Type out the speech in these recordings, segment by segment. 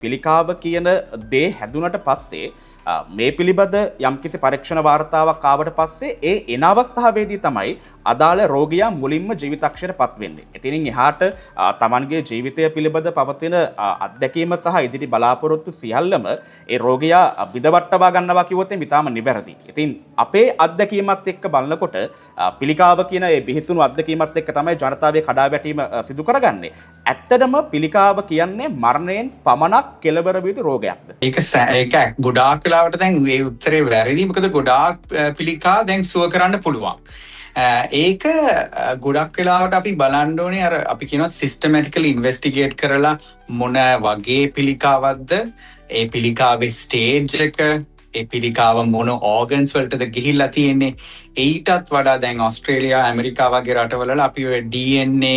පිළිකාව කියන දේ හැදුනට පස්සේ මේ පිළිබඳ යම්කිසි පරීක්ෂණ වාර්තාවක් ආවට පස්සේ ඒ එන අවස්ථාවේදී තමයි අදාළ රෝගියා මුලින්ම ජීවිතක්ෂයට පත් වෙන්නේ. එතනින් එහාට තමන්ගේ ජීවිතය පිළිබඳ පවතින අත්දැකීම සහ ඉදිරි බලාපොරොත්තු සියල්ලම ඒ රෝගියා බිඳවට්ටවා ගන්නවා කිව්වොත් එහේ ඉතාම නිවැරදි. ඉතින් අපේ අත්දැකීමත් එක්ක බලනකොට පිළිකාව කියන ඒ බිහිසුණු අත්දැකීමත් එක්ක තමයි ජනතාවේ කඩාවැටීම සිදු කරගන්නේ. ඇත්තටම පිළිකාව කියන්නේ මරණයෙන් පමණක් කෙලවර විය යුතු රෝගයක්ද? ඒක ගොඩාක් වෙලාවට දැන් ඒ උත්තරේ වැරදි. මොකද ගොඩාක් පිළිකා දැන් සුව කරන්න පුළුවන්. ඒක ගොඩක් වෙලාවට අපි බලන්න ඕනේ, අර අපි කියනවා සිස්ටමැටිකලි ඉන්වෙස්ටිගේට් කරලා, මොන වගේ පිළිකාවක්ද, ඒ පිළිකාවේ ස්ටේජ් එක, ඒ පිළිකාව මොන ඕගන්ස් වලටද ගිහිල්ලා තියෙන්නේ. ඊටත් වඩා දැන් ඔස්ට්‍රේලියා, ඇමරිකා වගේ රටවල අපි ඔය DNA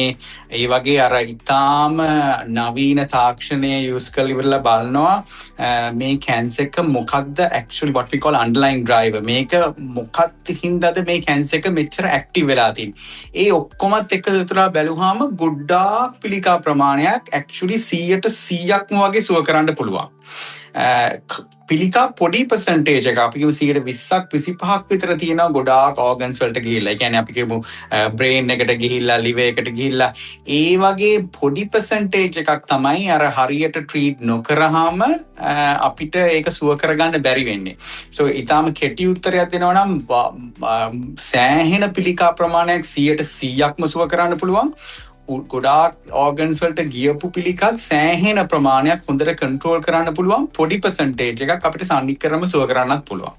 ඒ වගේ අර ඉතාම නවීන තාක්ෂණය යූස් කරලා ඉවරලා බලනවා මේ කැන්සර් එක මොකක්ද actually, what we call underlying driver, මේක මොකක්ද හින්දාද මේ කැන්සර් එක මෙච්චර ඇක්ටිව් වෙලා තියෙන්නේ. ඒ ඔක්කොමත් එක්ක විතරලා බැලුවාම ගොඩාක් පිළිකා ප්‍රමාණයක් ඇක්චුලි 100ට 100ක්ම වගේ සුව කරන්න පුළුවන්. පිළිකා පොඩි පර්සන්ටේජ් එක, අපි කියමු 120ක් 25ක් විතර තියෙනවා ගොඩාක් ඕගන්ස් වලට ගිහිල්ලා. ඒ කියන්නේ අපි කියමු බ්‍රේන් එකට ගිහිල්ලා, ලිවර් එකට ගිහිල්ලා, ඒ වගේ පොඩි පර්සන්ටේජ් එකක් තමයි අර හරියට ට්‍රීට් නොකරහම අපිට ඒක සුව කරගන්න බැරි වෙන්නේ. සෝ ඊටාම කෙටි උත්තරයක් දෙනවා නම් සෑහෙන පිළිකා ප්‍රමාණයක් 100ට 100ක්ම සුව කරන්න පුළුවන්. ගොඩාක් ඕගන්ස් වලට ගියපු පිළිකත් සෑහෙන ප්‍රමාණයක් හොඳට කන්ට්‍රෝල් කරන්න පුළුවන්. පොඩි පර්සන්ටේජ් එකක් අපිට සන්නිකරම සුව කරන්නත් පුළුවන්.